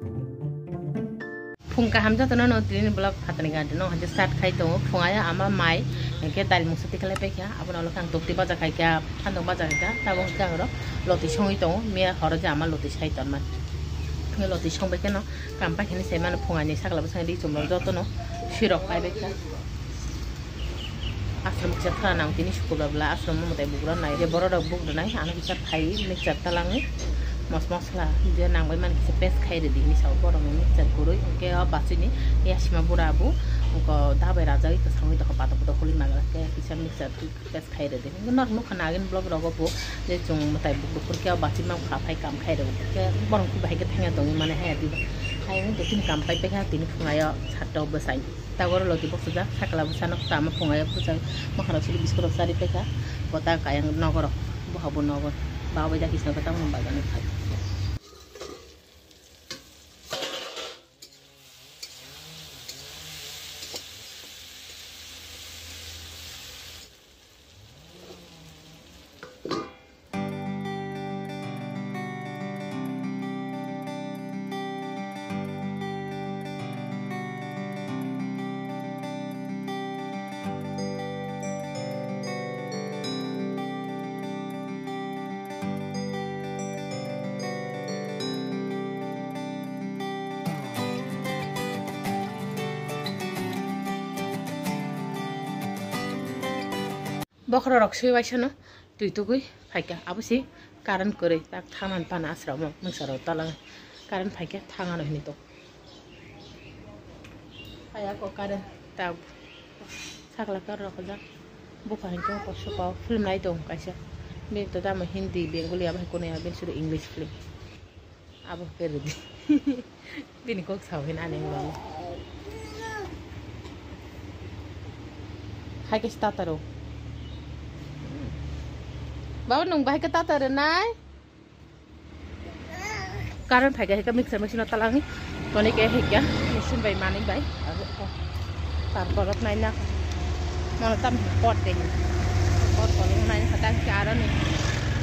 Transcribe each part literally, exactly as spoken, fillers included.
Phung kaham jotono no tini vlog phatani gari no hanje start khai tongo. Phung ayo ama mai, hingke dail mungsa tikhalai paikha, abono ulo khe ang tokti baja khaikha, phandok baja khaikha, tabuk hingke ang oro loti songwi tongo. Miya horo je ama loti sai tonmani, loti songbai kheno kam paikha ni sai mano. Phung ani sakla bwskango ri chumrok jotono sirok paibaikha. Ashram kisa thana ang tini sukurba bwla ashram mwtai bugra nai je borok rok buk rwnai ano kisa phai mixture talangwi mos mosla je nangbai mani kisa paste khai rwdi hinwi sao borok ni mixture kwrwi hwnkhe o bachini yasima bura bo wngkha dabai rajagwi kwchangwi tongkha patok patok holi magra khe kisa mixture paste khai rwdi hwnkhe norok nukha nagini vlog rogo bo je chwng mwtai buk bukur khe o bachima wngkha phai kam khai rwdi hwnkhe borok khe bahai khe thangya tongwi mani haya diba hai wngkhe tini kam pai paikha tini phungaio satta o bwsai. Tagoro loti bosojak, sakla bwsano tama phungaio bwsai, mwkhang rok sili biscuit rok chari paikha, kota kayang nogorok, boha bo nogo, babai da kisna khe tamoni bagani phai. Bokhorok rok swi waisano twi tugwi phaikha, abo se current kwrwi tak thangna pana aswramo mungsa rok tola current phaikha thangano hinwi tong. Phaiya ko current tak sakla kar rok jak bupha hinkhe kosto kok film nai tong kaisa bini to tamo Hindi Bengali abo hai kono ya bini sudu English film. Abo khe rwdi. Bini kok sao hin ani wngmano. Hai khe starter o. Baba nwng bahai khe starter rwnai? Current phaikha hai khe mixer machine o talangi. Toni khe hai khe machine bai manwi bai. Abo khe tar borok naina. Mono tam pot de. Pot toni naina kha tang khe aro ni.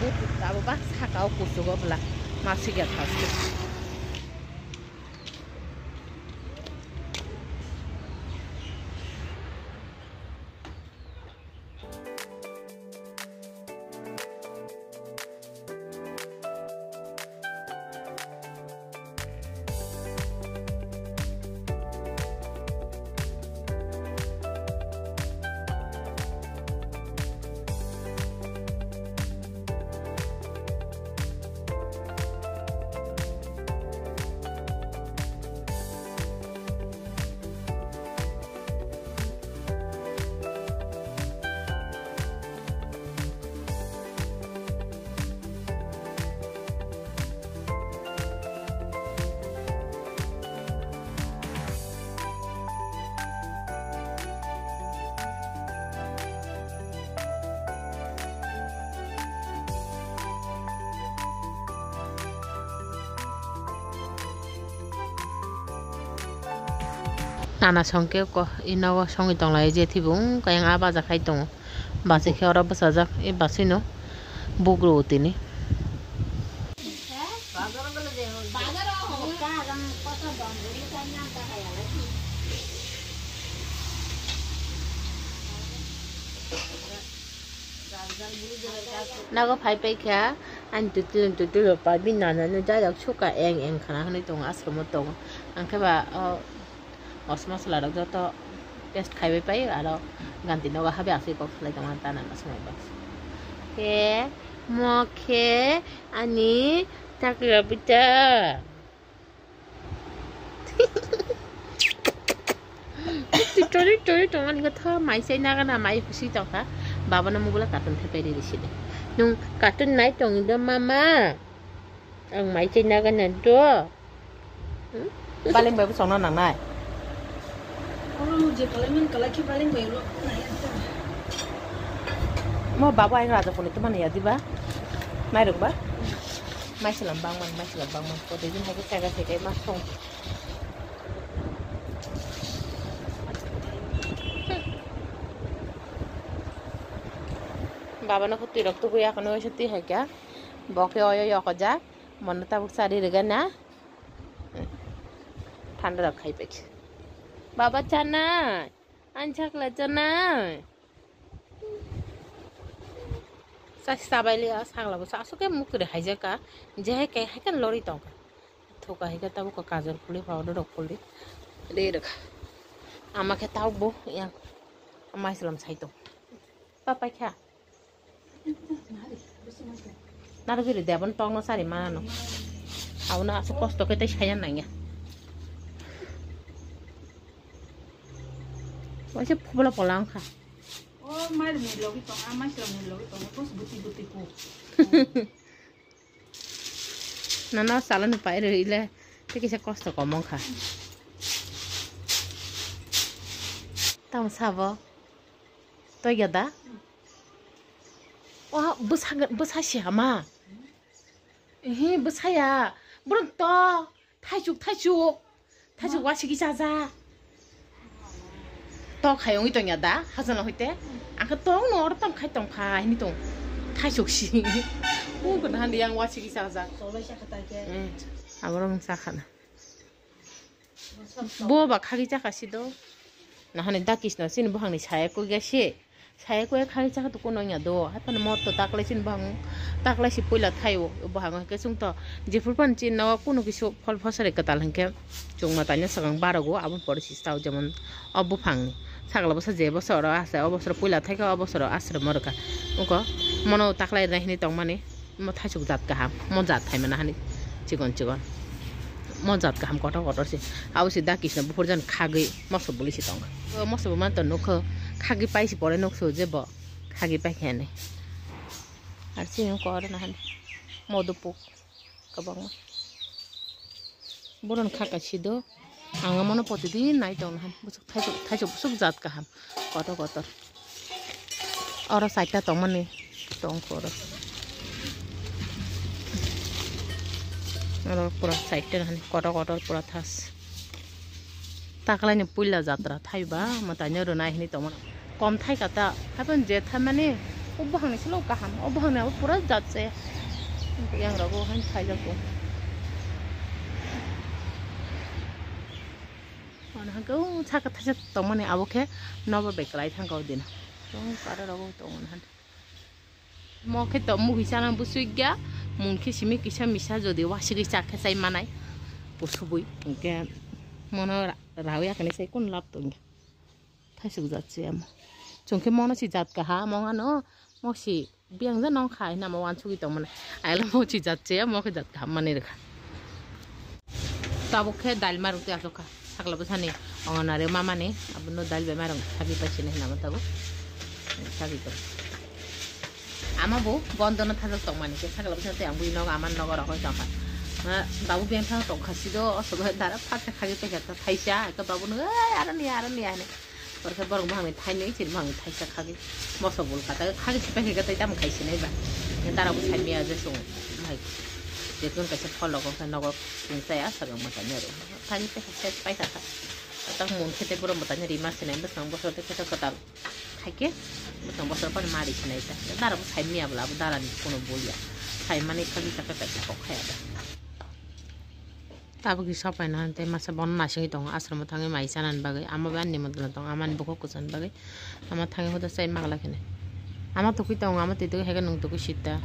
But abo ba saka o kuchugo bwla. Ma sikya thaske. Nana songke ko ino songwi tonglai je thibung kayang a baja khai tongo. Basi khe oro bwsajak, e basi no bugro tini. Nago phai pai kha, ani tutulung tutulung pa bini nana no jajak suka eng eng khana hwnwi tongo ashram o tongo. Ang khe ba o mos mosola rok joto paste khaibai pai aro ganti nogo habi asui kok salai tongma ta nana swmai ba. Khe mo khe ani takla bwcha. Tori tori tongmani khe tho mai chai nagana mai husi tongkha. Baba no mobile cartoon thepai riri sidi. Nung cartoon nai tong do mama. Ang mai chai nagana do. Hmm? Baling bai bwsong no nangnai. Oro je kalaiman kalai khe baling bai ulo nai ang tong. Mo baba ang raja phone tuma nai ya diba? Nai rok ba? Mai salam bangman, mai salam bangman. Ko de din hai khe kaga khe kai ma song. Baba no kho twi rok tubui akono waisa twi hai kha. Bo khe oyo yoko jak. Mono tabuk sari rwgana. Thanda rok khai pai. Baba chanai. Ani sakla chanai. Sa sabai le sakla bo sa asuk ke muk kre haijak ka. Je hai kai hai kan lori tong ka. Thoka hai ka tabuk ka kajol kuli powder rok kuli. Re rok. Ama khe tabuk bo yang. Ama islam sai tong. Papai kha. Naro giri debon tongno sari manano. Auna asuk kosto khe tei saya nangya. Waisa phobla pola wngkha. O mai rwmwi logi tong, a mai slam ni logi tong, bos buti buti ku. Nana salani pai rwile tei kisa kosto kom wngkha. Tamo sabo. Toiga da? Wa bwsa, bwsa si hama. Ehe, bwsaya. Borok to. Thaisuk, thaisuk. Thaisuk wasigi chaja. To khai wngwi tongya da? Hajano hoite. Ang khe tong no oro tong khai tong kha hini tong. Thaisuk si. U gana hani yang wasigi chaja. Solai sa khatai khe. Hmm. Aborok wng sakha na. Bo ba khagi chakha si do. Nahani dakis no chini buhangni saya kugya si. Saya kuya khagi chakha to kuno ya do. Hapan mo to taklai chini buhang taklai si puila thaio buhang ke chung to. Jephur pan chin no kuno kisu phol phosare katal hingke chung ma tanya sakang barogo abon pore si tao jemon o buphangni. Sakla bwsa je bosoro ase o bosoro puila thaika o bosoro asre morka. Uko mono taklai rehni tongmani. Mo thaisuk jat kaham, mo jat thaimana hani chikon chikon. Mo jat kaham kotor kotor se. Abo se da kisna buphur jan khagwi moso buli se tong. O moso bo man to nukho khagwi pai se pore nukso je bo khagwi pai khe ne. Ar chini ko oro na hani modupuk kwbangma. Boron khaka sido. Ang mono protidin nai tong naham. Bwswk thaisuk, thaisuk bwswk jat kaham. Kotor kotor. Oro saita tongmani tong koro. Oro pura saita nahani kotor kotor pura thas. Taklaini puila jatra thaiba mwtaino rwnai hini tongmani. Kom thai kata, hapan je thaimani, o buhangni silo kaham, o buhangni abo pura jat se. Yang rogo han thai jago. Ono hangke o saka thaisa tongmani abo khe nobo beklai thangka o dina. Tong kara rogo tong ono han. Mo khe to mugi sana busuigya, mun khe simi kisa misa jodi wasigi cha khe chai manai. Pusubui, hingke mono ra-, rawi akani sai kun lab tongya. Thaisuk jat se amo. Chwng khe mono si jat kaha, mo ano, mo si biyang ja nong khai na mo wansugwi tong mani. Aila mo si jat se, mo khe jat kaha mani rwkha. Tabuk khe dal marok tei aswk kha. Sakla bwsani ongonari mamani, abono dal bai marok sabi pai sini hinama tabuk. Sabi tong. Ama bo bondo no thajak tong mani khe sakla bwsani tei ang bui nogo ama nogo rok tong kha. Ma babu biyang thang tong kha sido, o sobo dara phak kha khagi tong kha thaisa, khe babu no, "Ei, aro ni, aro ni," hini. Porkhe borok buhangni thainwi, chini buhangni thaisa khagwi. Mosok bul kha, khagwi sipai khe tei tamo khai sinai ba. Dara bo sai miya je sung. Hai. Jetun kaisa pholok khe nogo sung chaya, sakang ma tanya ro. Khagwi tei kha sai pai kha kha. Tang mun khe tei borok ma tanya rima sinai, bwsang bosor tei khe kwtal. Khaikhe bwsang bosor pani mari sinai ta. Dara bo sai miya bwla, abo dara ni kono bul ya. Sai mani khagwi kha kha kaisa kok khaya da. Tabuk khe sopai na tei masa bono naisingwi tongo, ashram o thangwi mai chanani bagwi, ama bai ani nimantron tongo, amani bukhuk kwchani bagwi, ama thangwi hoda chai magla khene. Ama tukui tongo, ama twi twi haikhe nwng tukui sita.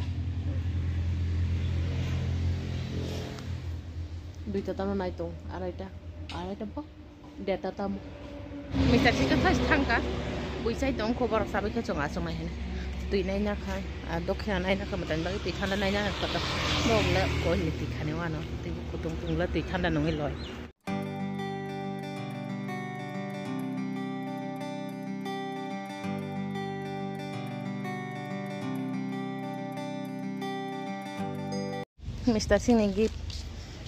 Duita tamo nai tong, araita, araita bo, deta tamo. Mister Sika first thangka, bui chai tong kho borok sabai khe chwng achuk nai hwnwi. Twi naina kha, ah, dokhina naina kha, mwtani bagwi twi thanda naina kha, borok le koi ni twi khani wano, twi kutung tung le twi thanda nungwi loi. Mister Singh ni gift,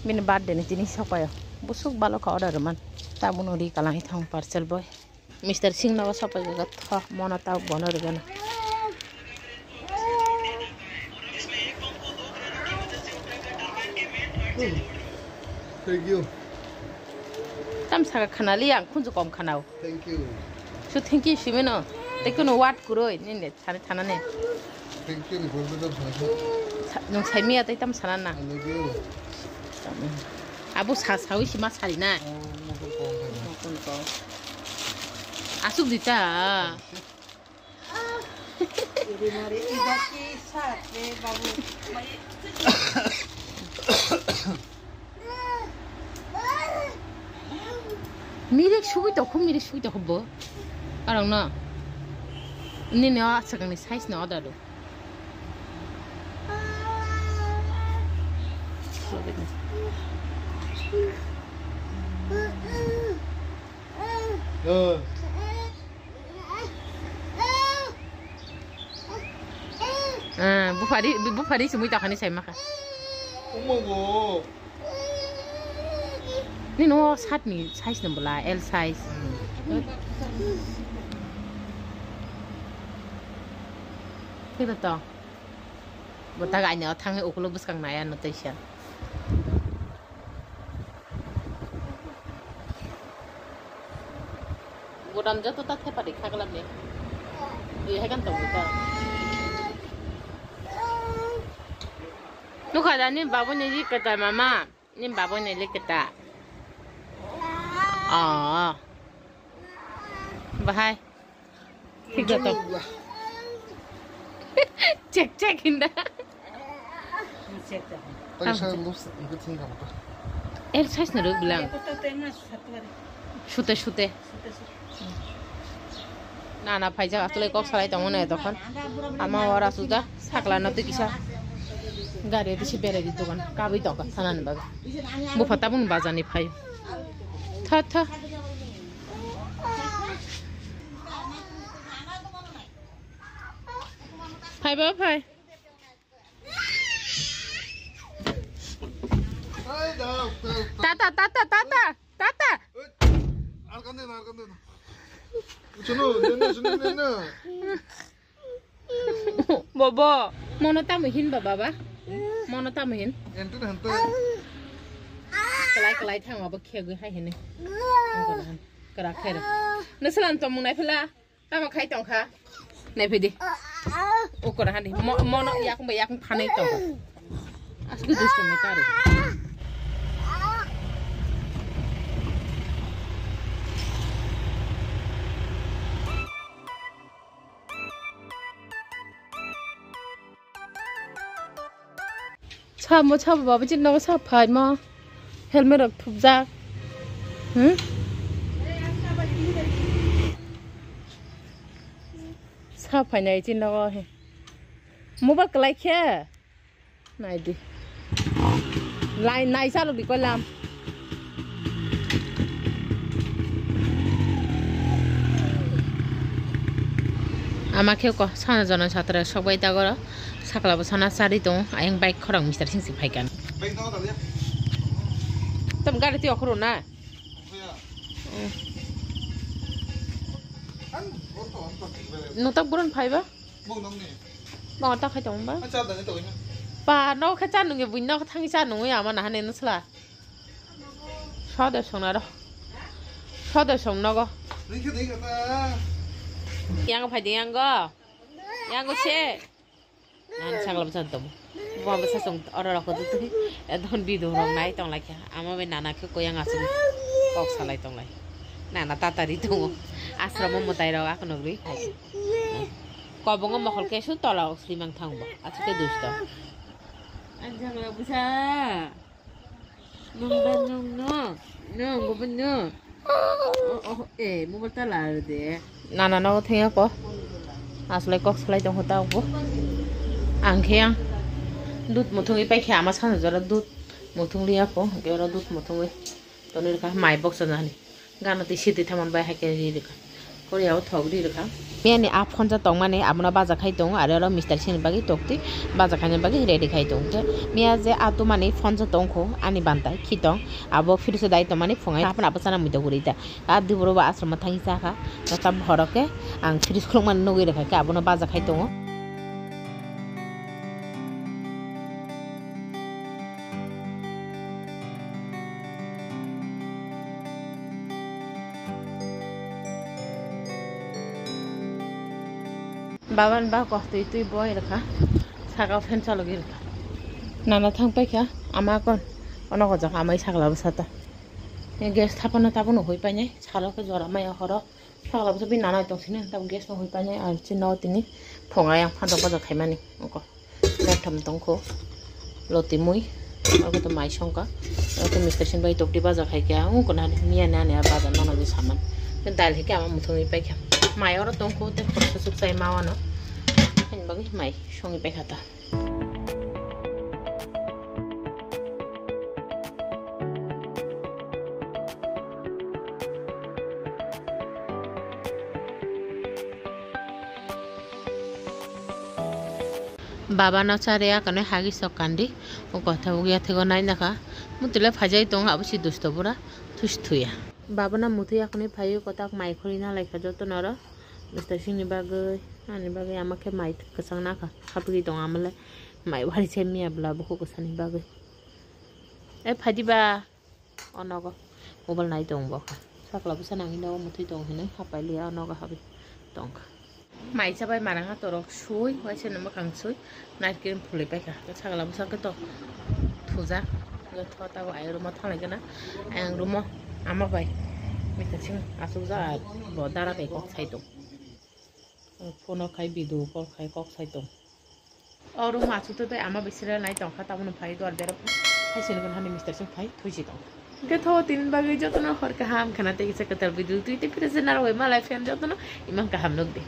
bini birthday ni tini sopayo. Busuk balo kha order rwman. Tabukno ri kalang thang parcel boy. Mister Singh no sopai ga tho mono ta bono rwgano. Thank you. Tam saka khana li ang khunju kom khana o. Thank you. So thank you simeno. Tei kono word kuroi nini thani thana ne. Thank you ni bolbe tam sana. Sa-, nung sai miya tei tam sana na. I love you. Tam. Abo sa sawi si ma sari na. Oh, mokol kong khe. Mokol kong. Asuk dita. Mirik sugui tokho, mirik sugui tokho bo. Arang no. Nini o aswkangni size no order do. Ah, buphari, buphari sumui takhani sai makha. Omo bo. Nini o shirt ni size no bwla, L size. Thik to. Bo ta gaina o thangwi ukulo bwskang naya no tei siya. Godam joto ta thepa ri khagla ni. Ye hai kan tongo ta. Nukha da ni babu ni ri kata mama. Ni babu ni ri kata. Ah. Bahai. Thik da to. Check, check hinda. Check da. Tagi sa lus, ibu thik kamu to. L size no rwk bwlang. Sute, sute. Na, na, phaijak, aswlai kok salai tongo no edokhon. Ama ora suja, sakla no twi kisa. Gari tisi berai di dogan, kabui tongkha, sana ni bagwi. Bupha tabuk ni bazar ni phai. Tha, tha. Phai baba, phai. Tata, tata, tata, tata. Bobo, mono tamo hin ba baba? Mono tamo hin? Kalai, kalai thang abo khegwi hai hene. Kara khere. Naslan tamo nai phela. Tamo khai tongkha. Nai phidi. Ukora hani. Mo-, mono yakung ba yakung phanai tongkha. Asli dusto me karo. Samo, samo, baba, chini nogo sa phai mo. Helmet rok thupjak. Hmm? Sa phainai chini nogo he. Mobile kwlai khe. Nai di. Lai, nai chalok di koilam. Ama khe ko sana jona satra sok bai ta goro. Sakla bo sana chari tong. Ayang bike khorang mister sing si phai kan. Tam gari ti okhoro na. Nutak buron phai ba? Bong ta khai tong ba? Pa no khe cha nungye buino thangwi cha nungwi ama nahane nusla. Sodo songna ro. Sodo song nogo. Yang phai de yang go. Yang go se. Nan sakla bwsa tong. Buma bwsa song oro rok tu. Edon bidung rok nai tong lai kha. Ama be nana khe koyang asung kok salai tong lai. Nana tatari tongo. Asromo mwtai rok akono gri. Kobongo mokol kesu tola ok slimang thang bo. Achuke dusto. Ang sakla bwsa. Nung ba nung no, nung ba no. Oh, oh, eh, mobile ta la de. Nana no thengya ko. Aslai kok slai tong hota ko. Ang khe yang dut muthungwi pai khe ama sana jora dut muthung liya ko. Ke oro dut muthungwi. Toni rwkha mai box nani. Gana twi sitwi thaman bai hai khe ri rwkha. Korea o thok ri rwkha. Miyani a phonsa tongmani abono baja khai tongo, aro oro mister sini bagwi toktwi baja khaina bagwi ready khai tongo. Khe miya je a tumani phonsa tongkho ani bantai khitong, abo fridge o dai tongmani phungai haphano abo chana muitok guri ta. A diboro bo asromo thangwi chakha. Tata borok khe ang fridge khulukmani nugwi rwkha khe abono baja khai tongo. Baban ba koktwi twi boi rwkha, saka fan chalogwi rwkha. Nana thang paikha, ama kon Ono gojak amai sakla bwsa ta. Gas thapana tabuk no hui painai. Salo khe jora maya horo. Sakla bwsa bini nanai tong sini. Tabuk gas no hui painai. Ar chini no tini phunga yang phantok bajak khaimani. Oko. Naitham tongkho. Loti mui. Oko to mai songka. Oko Mister Singh bai tokti bajak khai kya. Oko na miya ni ani bajak nono je saman. Dal hai khe ama muthungwi paikha. Mai oro tongkho tei khoroksa chukchai ma wano. Haini bagwi mai songwi paikha ta. Baba no chari akonwi hagi sok kandi. O kotha ugya thego nai nakha. Mutile phajai tong abo si dusto bura. Thusi thuya. Baba no muthui akonwi phaiwi kotak mai khuri na laikha joto noro. Mister Singh ni bagwi, ani bagwi ama khe mai kwchang nakha. Khapri tong amale mai wari se miya bla bukhuk kwsani bagwi. E phadi ba. Onogo mobile nai tong bo kha. Sakla bwsa nangwi nogo muthui tong hinwi hapai liya onogo habwi tong kha. Mai chabai manang ha torok sui, waisa no mwkhang sui, night cream phulwi paikha. Sakla bwsa khe to thujak, tho tabo ai room o thanglai gana. Ayang room o ama bai Mister Singh achukjak, bo dara bai kok sai tong. Phone o khai video call khai kok sai tong. O room o achuk tei ama bai serial nai tong kha, tabuk no phai duar berok hai sini hani Mister Singh phai thuisi tong. Hwnkhe tho tini bagwi jotono hor kaham khana tei kisa kwtal video twi tei phira se narwgwi malai phan jotono imang kaham nukdi.